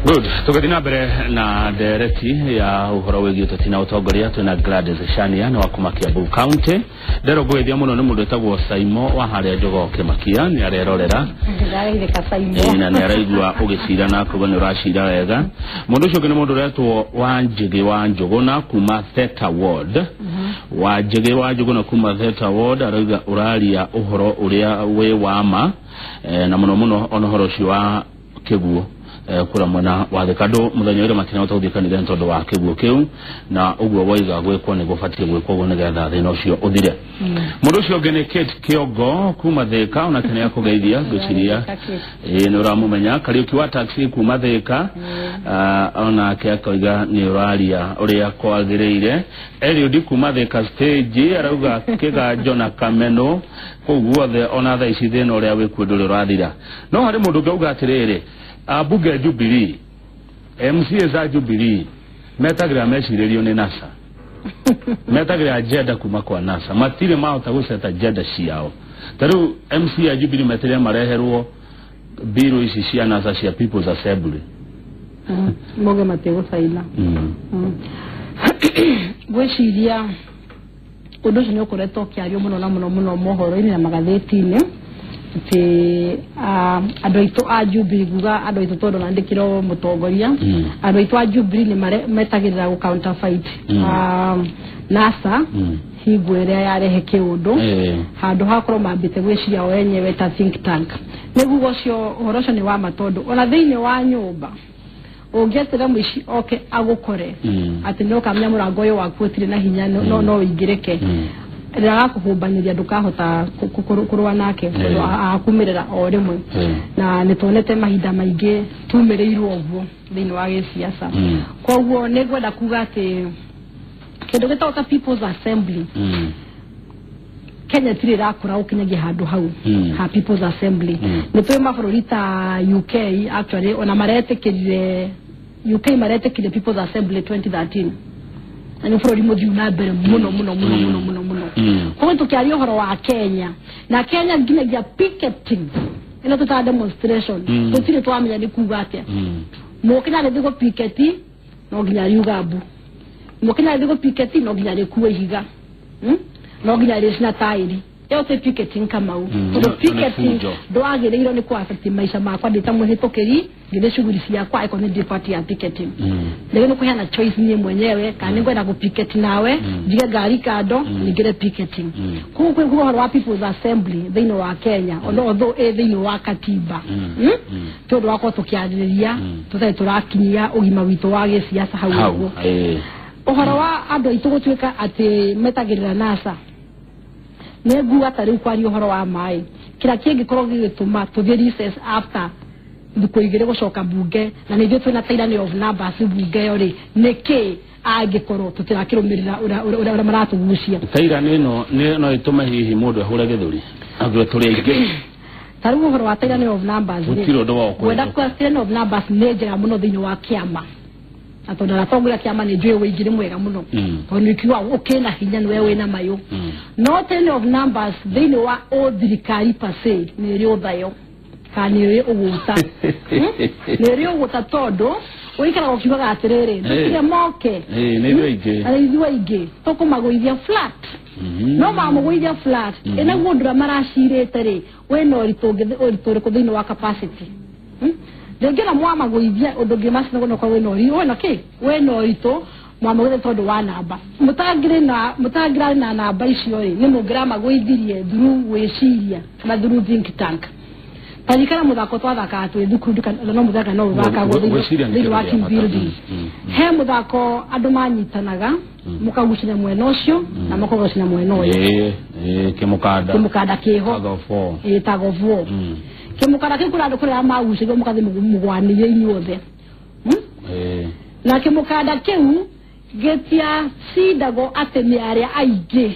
Good. Tũgĩthiĩ na mbere na ndereti ya ũhoro wĩgiĩ ũteti na ũtongoria, twĩna Gladys Shania nĩ wa kuma Kiambu County. Ndero ngũgeithia mũno nĩ mũndũ wĩtagwo Saimo wa harĩa Njogoo Kĩmakia, nĩ arerorera. Ndĩrageithĩka Saimo. Ĩĩ, na nĩ araigua ũgĩcira na akauga nĩ ũracira wega. Mũndũ ũcio ũngĩ nĩ mũndũ ũretwo Wanjĩgĩ wa Njũgũna kuma Theta Ward. Wanjĩgĩ wa Njũgũna kuma Theta Ward arauga ũraria ũhoro ũrĩa wĩ wa ma, na mũno mũno ona ũhoro ũcio wa kĩguũ kũrĩa mwena wa Thika. Andũ mũthenya ũrĩa matinahota gũthiĩ kanitha nĩ tondũ wa kĩguũ kĩu, na ũguo waiga gwĩkwo nĩ gũbatiĩ gwĩkwo ũguo nĩgetha thĩna ũcio ũthire. Mũndũ ũcio ũngĩ nĩ Kate Kĩongo kuma Thika, onake nĩ akũgeithia, ngwĩciria ĩĩ nĩ ũramũmenya. Kariũki wa taxi kuma Thika, onake akoiga nĩ ũraria ũrĩa kwagĩrĩire. Eliud kuma Thika stage arauga kĩganjo na kameno kũu guothe ona thaa ici thĩna ũrĩa wĩkuo ndũrĩ ũrathira. No harĩ mũndũ ũngĩ auga atĩrĩrĩ, ambunge a Jubilee, MCAs a Jubilee metagĩrĩra mecirĩrio nĩ NASA, metagĩrĩra agenda kuma kwa NASA, matirĩ mahota gũceta agenda ciao. Ta rĩu MCA a Jubilee meterire mareherwo mbirũ ici cia NASA cia People's Assembly. Moge matigũcaina. Ngwĩciria ũndũ ũcio nĩ ũkoretwo ũkĩario mũno na mũno mũno mohoro-inĩ na magathĩti-inĩ atĩ andũ aitũ a Jubilee, nguga andũ aitũ tondũ nandĩkĩrwo mũtongoria, andũ aitũ a Jubilee nĩ metagĩrĩra gũ counterfight NASA hingo ĩrĩa yarehe kĩũndũ, handũ hakorwo mambĩte gwĩciria o enyewe ta think tank. Nĩguo ũcio ũhoro ũcio nĩ wa ma, tondũ ona thĩinĩ wa nyũmba ũngĩetera mũici oke agũkore atĩ no kamenya mũrango ũyũ waku ũtirĩ na hinya, no ũingĩrĩke, rĩrĩa agakũhũmbanĩria ndũkahota kũrũa nake tondũ akumĩrĩra o rĩmwe. Na nĩ tuonete mahinda maingĩ tumĩrĩirwo ũguo thĩinĩ wa gĩciaca. Koguo nĩ ngwenda kuga atĩ kĩndũ gĩtagwo ta People's Assembly, Kenya tirĩ ĩrakũra gũkinyagia handũ hau ha People's Assembly. Nĩ tũĩ mabũrũri ta UK, actually ona maretĩkĩrire, UK maretĩkĩrire People's Assembly 2013, na nĩ bũrũri mũthiu na mbere mũno mũno mũno mũno mũno mũno. Koguo tũkĩaria ũhoro wa Kenya, na Kenya nginyagia picketing ĩno tũtaga demonstration, tũtirĩ twamenya nĩ kuga atĩa. Mũkenya agĩthiĩ gũ picket no nginya ariuga mbu, mũkenya agĩthiĩ gũ picket no nginya arĩkua ihiga, No nginya arĩcina taĩri. Ĩyo ti picketing, Kamau, tondũ nĩ picketing fujo. Ndwagĩrĩirwo nĩ kũ affect maica makwa ndĩ ta mũhĩtũkĩri ngĩthiĩ shughuli ciakwa ĩkorwo nĩ ndĩ part ya picketing. Rĩu nĩ kũheana choice niĩ mwenyewe kana nĩ ngwenda gũ picket nawe, njige ngari kando ningĩre picketing. Koguo kwĩ kuga ũhoro wa People's Assembly thĩinĩ wa Kenya, ona although ĩ thĩinĩ wa katiba, Ti ũndũ wakorwo tũkĩarĩrĩria tũtarĩ tũrakinyia ũgima witũ wa gĩciaca hau Hau. ũguo. Ũhoro wa andũ aitũ gũtuĩka atĩ metagĩrĩra NASA, nĩ nguga ta rĩu kwaria ũhoro wa maĩ, kĩrĩa kĩngĩkorwo gĩgĩtũma tũthiĩ recess after thikũ 2 gũcoka bunge, na nĩ ithuĩ twĩna tyranny of numbers bunge ĩyo rĩ, nĩ kĩ angĩkorwo tũtirakĩrũmĩrĩra ũrĩa maratũgucia? Taira nĩ ĩno no ĩtũme hihi mũndũ ahũre gĩthũri athuĩ tũrĩ aingĩ. Ta rĩu ũhoro wa tyranny of numbers rĩ, Gũtirĩ ũndũ wa ngwenda ũkũhĩtũka. kuga tyranny of numbers nĩ njega mũno thĩinĩ wa kĩama, na tondũ aratongoria kĩama nĩ njũĩ wĩingĩ nĩ mwega mũno, tondũ nĩ ũkiuga ũkĩna hinya nĩwe wĩna mayũ. No tyranny of numbers thĩinĩ wa ũthirikari per se nĩ ĩrĩ ũthayo kana nĩ ĩrĩ ũgũta, Nĩ ĩrĩ ũgũta tondũ ũikaraga ũkiugaga atĩrĩrĩ, ndũtige moke. Ĩĩ, nĩ ithuĩ aingĩ. Na nĩ ithuĩ aingĩ tũkũmagũithia flat. No mamũgũithia flat, ĩnaguo ũndũ ũrĩa maracirĩte rĩ, wĩna ũritũ ũritũ ũrĩkũ thĩinĩ wa capacity? Rĩngĩ na mwamagũithia ũndũ ũngĩ macina gũkorwo wĩna ũritũ, wĩna kĩ, wĩna ũritũ mwamagũithia tondũ wa namba mũtangĩrĩ na mũtangĩrarĩ na namba icio rĩ, nĩ mũngĩramagũithirie through gwĩciria kana through think tank. Taririkana mũthako twathakaga twĩ thukuru, no mũthaka no ũthakagwo Gwĩciria nĩ thĩinĩ wa kĩndũ team gĩa bata. building. He mũthako andũ manyitanaga, mũkagucania mwena ũcio na mũkagucania mwena ũyũ. Ĩĩ, ĩĩ, kĩmũkanda. Kĩmũkanda kĩho. Tug of war. Ĩĩ, tug of war. Kĩmũkanda kĩu kũrĩ andũ kũrĩa magucagio mũgathiĩ mũgwanĩrie inyuothe, Na kĩmũkanda kĩu gĩtiacindagwo atĩ nĩ arĩa aingĩ,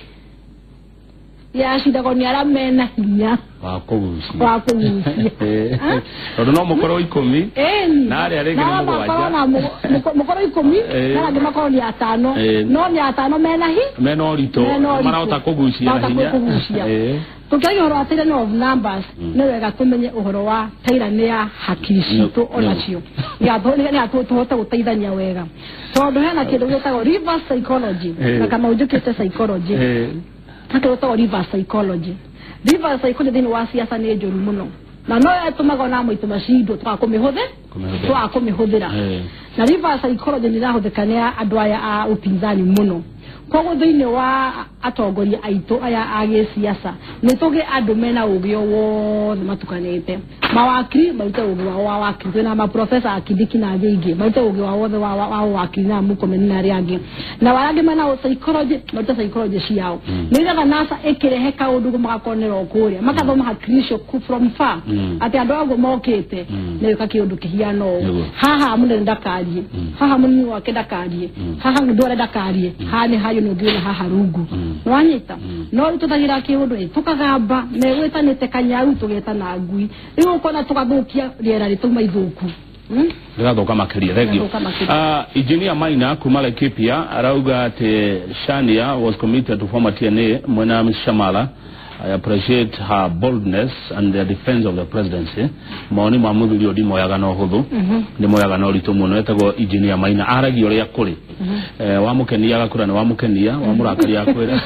gĩacindagwo nĩ arĩa mena hinya Wa kũgucia. Wa kũgucia. Ha? Tondũ no mũkorwo 10. Ĩni. Na arĩa rĩngĩ nĩ Na 7. makorwo na mũkorwo 10, na angĩ makorwo nĩ 5. No nĩ 5 mena hi Mena ũritũ. Mena ũritũ. Marahota kũgucia na Marahota hinya. kũgucia. Tũkĩaria ũhoro wa tyranny of numbers, nĩ wega tũmenye ũhoro wa tyranny ya hakiri citũ onacio. Nĩ tũhote gũteithania wega tondũ hena kĩndũ gĩtagwo reverse psychology na kama ũnjũkĩte psychology na kĩndũ gĩtagwo reverse psychology. Reverse psychology thĩinĩ wa siasa nĩ njũru mũno na no yatũmaga ona maitũ macindwo twaga kũmĩhũthĩra na reverse psychology nĩ ĩrahũthĩka nĩ andũ aya a upinzani mũno. Koguo thĩinĩ wa atongoria aitũ aya a gĩsiasa nĩ tũgĩ andũ mena ũgĩ o wothe matukanĩte, mawakiri marute ũgĩ wao wa wakiri, twĩna maprofesa Akindiki na angĩ aingĩ marute ũgĩ wao wothe wa wakiri na Murkomen na arĩa angĩ, na arĩa angĩ mena psychology marute psychology ciao nĩgetha NASA ĩkĩrehe kaũndũ magakonera o kũrĩa makathoma hakiri icio from far atĩ andũ aguo mokĩte nĩ gĩka kĩũndũ kĩhiana ũũ, haha mũnene ndakarie, haha mũnini wake ndakarie, haha ndware ndakarie, haha nĩ hayo nĩ haha rungu nĩwanyita. No rĩu tũthagira kĩũndũ tũkagamba megwĩtanĩte kanyau tũgetana ngui, rĩu ũkona tũgathũkia rĩera rĩtũma ithũku rĩgathũka makĩria. Thank you. Engineer Maina kuma Laikipia arauga atĩ Shania was committed to former TNA mwena Shamala. I appreciate her boldness and the defense of the presidency. Maoni ma muthuri ũyũ ndimoyaga na ũhũthũ, ndimoyaga na ũritũ mũno. Etagwo Engineer Maina, aragia ũrĩa kũrĩ. Wamũkenia agakũra nĩ wamũkenia, wamũrakaria akwĩra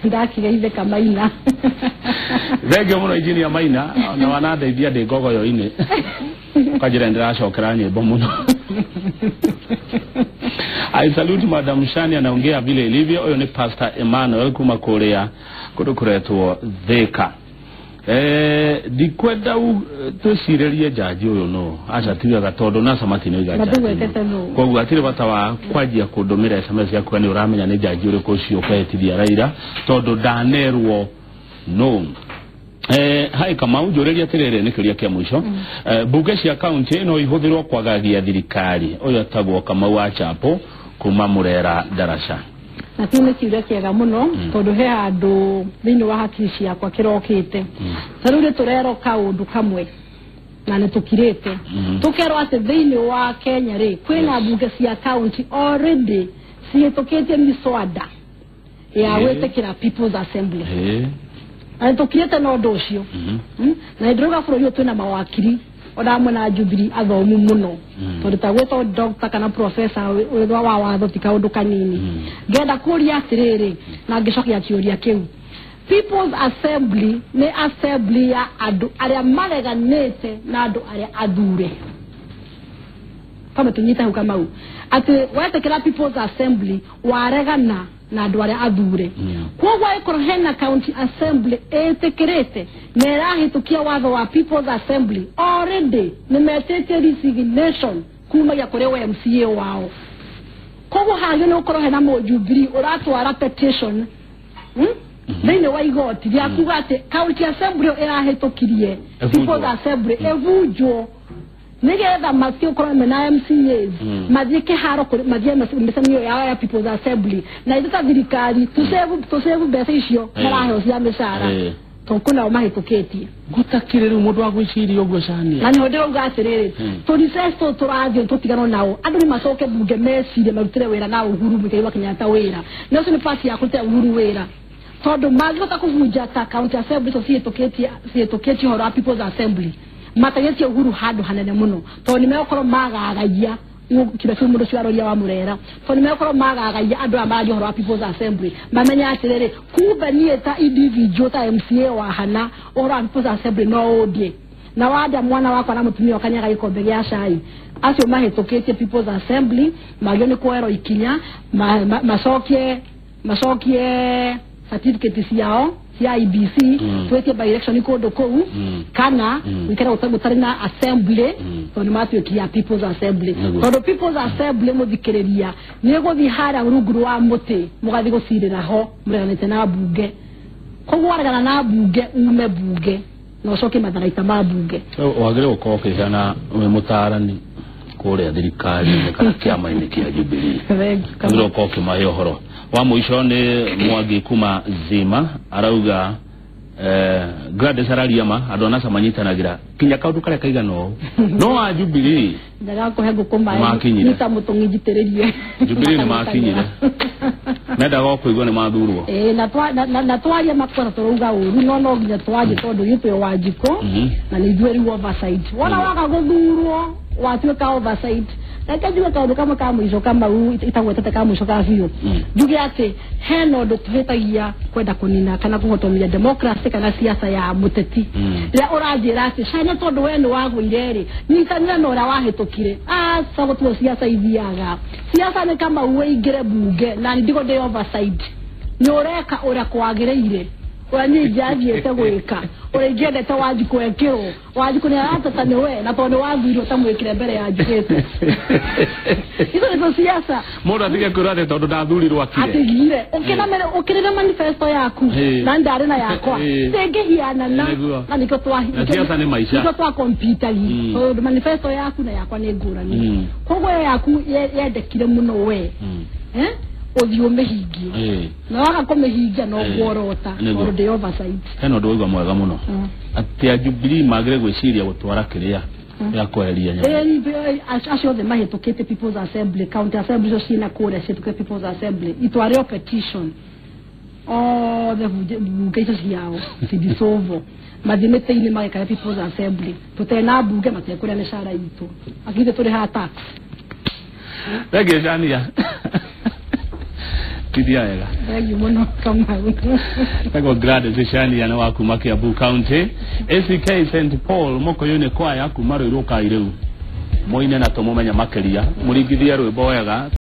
ndakiga ithe Kamaina. Thank you mũno Engineer Maina, na wanandeithia ndĩ ngogoyo-inĩ ũkanjĩra ndĩracokera nyĩmbo mũno. I salute Madam Shani, anaongea vile ilivyo. Huyo ni Pastor Emmanuel kuma kũrĩa kũndũ kũretwo Thika. Ndikwenda twĩcirĩrie njanji ũyũ no aca tiwega tondũ NASA matinauga njanji, koguo hatirĩ bata wa kwanjia kũndũmĩra SMS yaku nĩ ũramenya nĩ njanji ũrĩkũ ũcio ũkehĩtithia Raila tondũ ndanerwo no. Hai Kamau, njũrĩrie atĩrĩrĩ nĩ kĩũria kĩa mũico. Bunge cia kaunti no ihũthĩrwo kwagagia thirikari. Ũyũ etagwo Kamau wa Chapo kuma Murera Darasha. Na kĩu nĩ kĩũria kĩega mũno tondũ he handũ thĩinĩ wa hakiri ciakwa kĩrokĩte. Ta rĩu nĩ tũrerwo kaũndũ kamwe na nĩ tũkirĩte, tũkerwo atĩ thĩinĩ wa Kenya rĩ kwĩna bunge cia kaunti already cihĩtũkĩtie miswada ya gwĩtĩkĩra People's Assembly. Na nĩtũkirĩte na ũndũ ũcio. Na nĩndĩrauga bũrũri ũyũ twĩna mawakiri ona amwe na Jubilee athomu mũno tondũ ta gwĩtwo doctor kana professor wa watho ti kaũndũ kanini. Ngenda kũria atĩrĩrĩ na ngĩcokia kĩũria kĩu, People's Assembly nĩ assembly ya andũ arĩa mareganĩte na andũ arĩa athure. Kama tũnyite hau Kamau, atĩ wetĩkĩra People's Assembly waregana na andũ arĩa athure. Koguo ĩkorwo hena county assembly ĩtĩkĩrĩte na ĩrahĩtũkia watho wa People's Assembly already nĩ metĩtie resignation kumagia kũrĩ MCA wao. Koguo hagĩ nĩ gũkorwo hena mũjubilee ũratwara petition thĩinĩ wa igoti rĩa kuga atĩ county assembly ĩrahĩtũkirie People's Assembly ĩbunjwo nĩgetha mathiĩ gũkorwo mena MCAs mathiĩ kĩharo mathiĩ mĩcemanio yao ya People's Assembly na ithuĩ ta thirikari tũsave mbeca icio maraheo cia mĩcara tondũ kwĩnao mahĩtũkĩtie. Gũtakĩrĩ rĩu mũndũ wa gwĩciria ũguo Shania. Na nĩho ndĩrauga atĩrĩrĩ, tũrecess tũtũ tũrathiĩ tũtiganwo nao, andũ nĩ macoke bunge mecirie marutĩre wĩra na Uhuru Muigai wa Kenyatta wĩra. Na ũcio nĩ pati ya kũrutĩra Uhuru wĩra tondũ mangĩhota kũbunja ta county assembly icio cihĩtũkĩtie ũhoro wa People's Assembly matagĩtie Uhuru handũ hanene mũno tondũ nĩ megũkorwo magagaia kĩrĩa kĩu mũndũ ũcio aroria wa Murera, tondũ nĩ megũkorwo magagaia andũ aya mararia ũhoro wa People's Assembly mamenya atĩrĩrĩ, kumbe niĩ ta individual ta MCA wa hana ũhoro wa People's Assembly no ũndie na wanda mwana wakwa na mũtumia wakwa nĩaga gĩkombe gĩa cai. Acio mahĩtũkĩtie People's Assembly magĩrĩirwo nĩ kuoerwo ikinya macokie certificate ciao cia IBC twĩtie by election kũndũ kũu kana wĩkare gũtarĩ na assembly tondũ nĩ matuĩkia ya People's Assembly. Tondũ People's Assembly mũthikĩrĩria nĩ gũthiĩ harĩa rungu rwa mũtĩ mũgathiĩ gũcirĩra ho mũreganĩte na bunge. Koguo waregana na bunge ume bunge na ũcoke matharaita ma bunge. Wagĩrĩirwo gũkorwo ũkĩheana wĩ mũtaarani kũrĩa thirikari-inĩ kana kĩama-inĩ kĩa Jubilee. Wagĩrĩirwo gũkorwo ũkĩmahe ũhoro wa mũico. Nĩ Mwangi kuma Zima arauga Gladys araria ma andũ a NASA manyitanagira kinya kaundu karia kaigana ũũ no a Jubilee ndagakũhe ngũkũ maĩ Nĩmakinyire. nyita mũtũngi njitĩrĩrie. Jubilee nĩmakinyire. Mendaga o kũigua nĩ mathurwo. Ĩĩ, na twaria makora tũrauga ũru no nginya twarie tondũ ithuĩ twĩ Wanjikũ na nĩ ithuĩ rĩu oversight. Wona waga gũthurwo watuĩka oversight. Reke njuge kaũndũ kamwe ka mũico Kamau itagwetete ka mũico ka biũ. Njuge atĩ hena ũndũ tũhĩtagia kwenda kũnina kana kũhotomia democracy kana siasa ya mũteti. Rĩrĩa ũranjĩra atĩ canya tondũ we nĩ wagũire rĩ, nyitanĩra na ũrĩa wahĩtũkire. Aca gũtuo siasa ithiaga. Siasa nĩ Kamau wĩingĩre bunge na nĩ ndigwo ndĩ oversight. Nĩ ũreka ũrĩa kwagĩrĩire, ũrĩa niĩ ingĩathiĩte gwĩka, ũrĩa ingĩendete Wanjikũ ekĩrwo. Wanjikũ nĩ arateta nĩ we na tondũ nĩ wathurirwo ta mwĩkĩre mbere ya njugĩte. Icio nĩcio siasa. Mũndũ atige kwĩrwo atĩ tondũ ndathurirwo akire. Atigire ũkĩrĩra manifesto yaku na ndarĩ na yakwa tingĩhianana na nĩkĩo twa Na siasa nĩ maica. Nĩkĩo twa compete tondũ manifesto yaku na yakwa nĩ ngũrani. Koguo ĩyo yaku yendekire mũno we ũthiĩ ũmĩhingie na waga kũmĩhingia no ngworota tondũ ndĩ oversight. Hena ũndũ waigua mwega mũno atĩ a Jubilee magĩrĩire gwĩciria gũtwara kĩrĩa gĩa kweheria nyamũ. Acio othe mahĩtũkĩte People's Assembly, County Assembly icio ciĩna kũrĩa ciĩtũkĩte People's Assembly itwarĩo petition othe bunge icio ciao cidisolve mathiĩ mĩtĩ-inĩ magekare People's Assembly tũtena mbunge matekũrĩa mĩcara itũ akithe tũrĩhaga tax. Thengiũ Shania. Tithia wega. Thengiũ mũno Kamau. Tagwo Gladys Shania nĩ wa kuma Kiambu County. ACK St Paul Mũkũyũ-inĩ kwaya kuma Rũirũ Kairĩu. Mũine na tũmũmenye makĩria. Mũringithie rwĩmbo wega.